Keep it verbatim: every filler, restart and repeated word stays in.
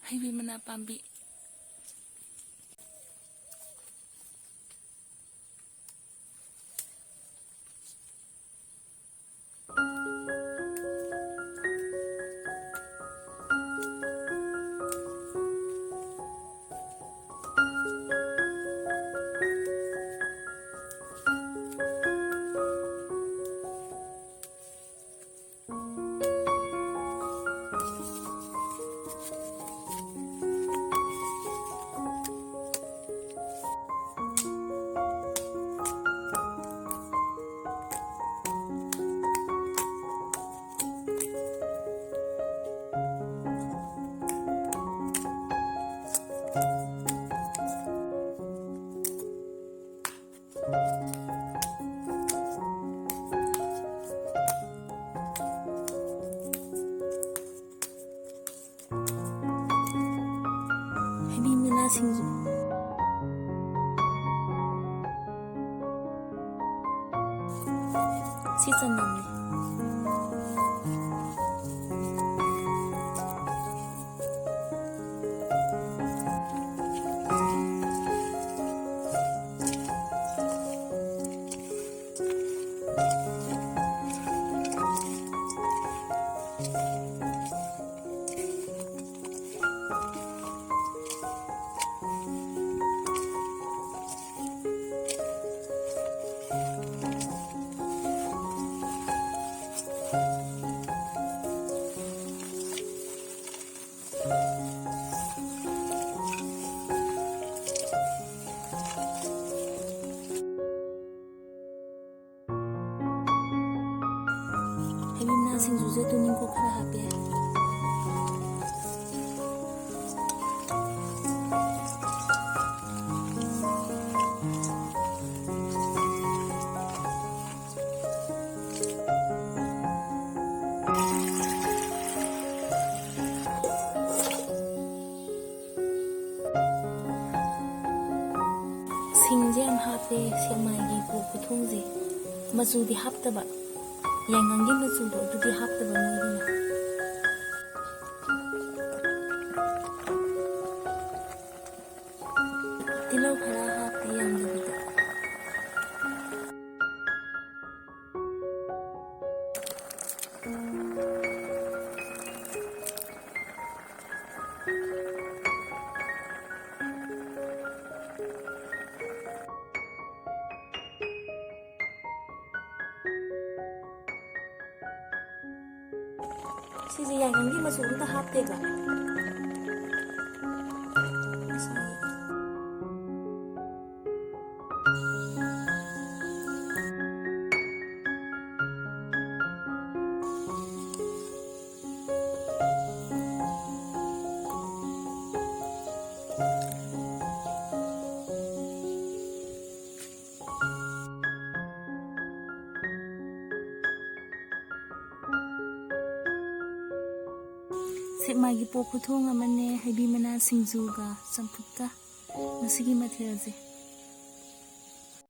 ꯍꯩꯕꯤ ꯃꯅꯥ ꯄꯥꯝꯕꯤ꯫ ꯍꯩꯕꯤ ꯃꯅꯥ ꯁꯤꯡꯖꯨ꯫ ꯁꯤ ꯆꯅꯝꯅꯦ꯫ ꯍꯩꯕꯤ ꯃꯅꯥ ꯁꯤꯡꯖꯨꯁꯦ ꯇꯨꯅꯤꯡꯈꯣꯛ ꯈꯔ ꯍꯥꯞꯄꯦ꯫ ꯁꯤꯡꯁꯦ ꯌꯥꯝ ꯍꯥꯞꯄꯦ ꯁꯦꯛꯃꯥꯏꯒꯤ ꯄꯣꯛ ꯈꯨꯊꯣꯡꯁꯦ꯫ ꯃꯆꯨꯗꯤ ꯍꯥꯞꯇꯕ, ꯌꯥꯏꯉꯪꯒꯤ ꯃꯆꯨꯗꯣ ꯑꯗꯨꯗꯤ ꯍꯥꯞꯇꯕ ꯃꯣꯏꯒꯤꯅ꯫ ꯈꯔ ꯍꯥꯞꯄꯦ, ꯌꯥꯝꯗꯕꯤꯗ꯫ ꯁꯤꯁꯦ ꯌꯥꯏꯉꯪꯒꯤ ꯃꯆꯨ ꯑꯝꯇ ꯍꯥꯞꯇꯦꯕ꯫ ꯁꯦꯛꯃꯥꯏꯒꯤ ꯄꯣꯛ ꯈꯨꯊꯣꯡ ꯑꯃꯅꯦ, ꯍꯩꯕꯤ ꯃꯅꯥ ꯁꯤꯡꯖꯨꯒ ꯆꯝꯐꯨꯠꯀ꯫ ꯉꯁꯤꯒꯤ ꯃꯊꯦꯜꯁꯦ